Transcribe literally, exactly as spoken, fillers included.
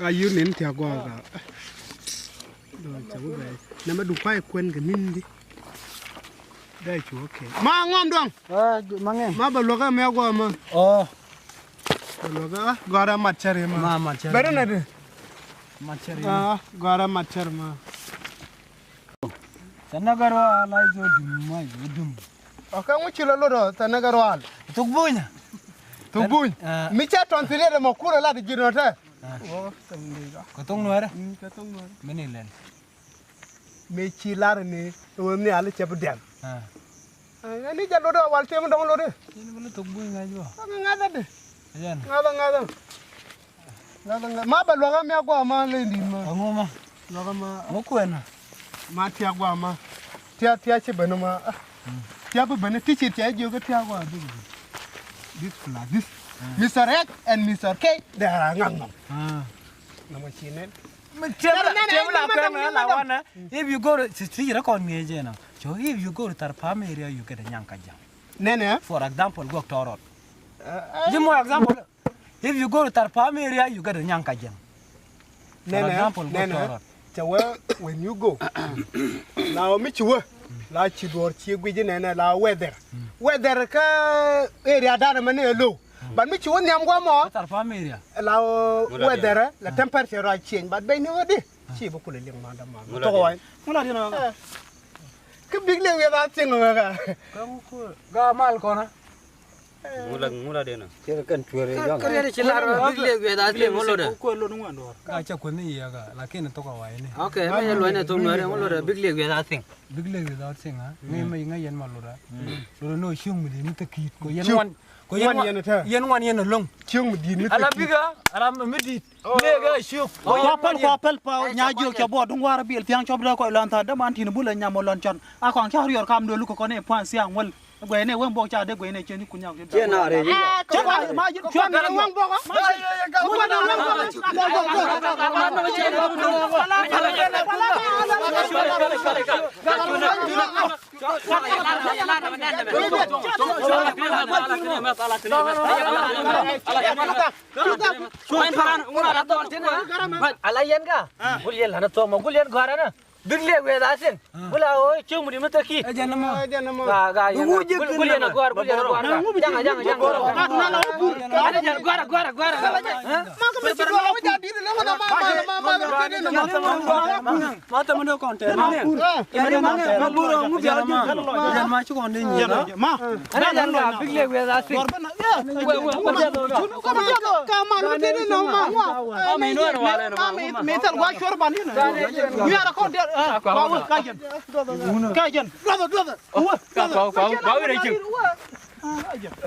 Ka yur nin tiak gua ka. Dɔ cɛ wä bɛ. Nɛ mɛ du kuay kuɛn kɛ min di. Dɛ cu, okay. Ma ŋɔm duaŋ. Ah, ma ŋɛ. Ma bɛ luɔk ɛ mɛ gua ma. Oh. Bɛ luɔk ɛ gɔrɛ mat cɛri ma. Ma mat cɛri. Bɛ ri nɛ di. Mat cɛri. Ah, gɔrɛ mat cɛri ma. Thanɛ gɛ rual a i̱ dum, a i̱ dum. Ɔ, kä ŋu ci lɔ lot ɔ thanɛ gɛ rual. Thuk buny. Thuk buny. Ah. Mi cɛ tɔn thiliet ɛmɔ kurɛ lat ji̱ nɔ tɛ. Ah. Kɛ thuk nuɛrɛ. Mm, kɛ thuk nuɛrɛ. Mi ni lɛl. Mi ci lar ni ɣöö nhial cɛ bi dɛm. Ah. Ɛn ni jɛ lot ɔ wal tiɛm dɔŋ lot. Yɛn bi ni thuk buny ŋa̱c bɔ. Ŋa̱c ŋa̱c adi. Yɛn. Ŋa̱c ŋa̱c. Ŋa̱th, ŋa̱th. Ma bɛ luɔkä mi a guama ley di̱t ma. Aŋu ma? Luɔkä ma. Ŋu kuɛn a? Ma tiak guama. Tiak, tiak ci ben ma. Ah. Mm. Tiak bi ben ti ci tiak jiök tiak guama. This, this plus this. Mm. Mister X and Mister K, they are ŋa̱th ŋa̱th. Ah. Nɔmɔ ci nɛn. Mi tiam la, tiam la kuɛn la wanɛ. If you go to, ti, ti record ŋiɛ jɛ na. So if you go to Tharpam area, you get a Nyaŋ Kajaŋ. Nɛnɛ. For example, guɔk tɔrɔt. Ji̱ mɔ example. If you go to Tharpam area, you get a Nyaŋ Kajaŋ. For example, go Torot. Cɛ wee, when you go. La wä mi ci wä. La ci duɔ̱ɔ̱r ci guic inɛnɛ la weather. Weather kä area danɛ mɛ ni ɛ low. But mi ci wä nhiam guɔ mɔ. Tharpam area. La weather, la temperature a change. But ben ni wä di. Ci bä kulɛ liŋ ma dam ma. Tɔk wai. Ŋu la di na. Kä big lek wiɛ ba thiŋ wä ka. Kä ŋu ku ga mal kɔna. Ŋula, ŋula dena. Cɛ kɛn cuɛr yɔŋ. Kä riɛt ci lar big lek wiɛ ba thiŋ ŋu lodɛ. Ku lon ŋuan dɔr. Ka cɛ kuɛn ni yɛ ka, lakin thok a wai ni. Okay, mɛ yɛ luɔny ni thok nuɛr ŋu lodɛ big lek wiɛ ba thiŋ. Big lek wiɛ ba thiŋ a. Ŋɛ mɛ ŋɛ yɛn ma lodɛ. Lodɛ no ciöŋ mi di ni thek ki̱i̱t. Ko yɛn ŋuan, ko yɛn ŋuan yɛn tɛ. Yɛn ŋuan yɛn a loŋ. Ciöŋ mi di ni thek ki̱i̱t. Ala big a, ala mi di. Lek a ciök. Kua päl, kua päl pa nya jiök cɛ buɔt duŋ war biɛl thiaŋ cɔp dee kɔc lɔn tha̱a̱n dee man tin bulɛ nyam ɔ lɔn cɔn. A kɔaŋ ca riɔr kam dee luk kɔn i̱ pua̱a̱n thiaŋ wäl. Guɛy ni wen buɔk ca dee guɛy ni cɛ ni kun nyak. Ciɛ na rɛy ji̱. Cɛ kɔaŋ ma ji̱ cuɔn ni wen buɔk. Ala yɛn ka. Gul yɛn la na thok ma gul yɛn gɔra na. Big lek wee da sin. Gul a o ciŋ mi di mi thek ki̱i̱t. Ɛ jɛn ma. Ɛ jɛn ma. Ga, ga yɛn. Gul yɛn a gɔr, gul yɛn a gɔr. Jaŋa, jaŋa, jaŋa. Ala jɛn gɔr, gɔr, gɔr. Ma ka mi ci gɔr. Ma ta mi ni kɔn tɛr. Ma buro mu bia ju. Jɛn ma ci kɔn di nyi. Ma. Ala jɛn ga big lek wee da sin. Ka ma lu tini nɔ ma. Ma mi nɔ wala nɔ ma. Mi thal gua cuɔr ban ni. Mi ara kɔn der. Ka jɛn. Ka jɛn. Brother, brother. Ka, ka, ka, ka, ka, ka, ka, ka, ka, ka, ka, ka,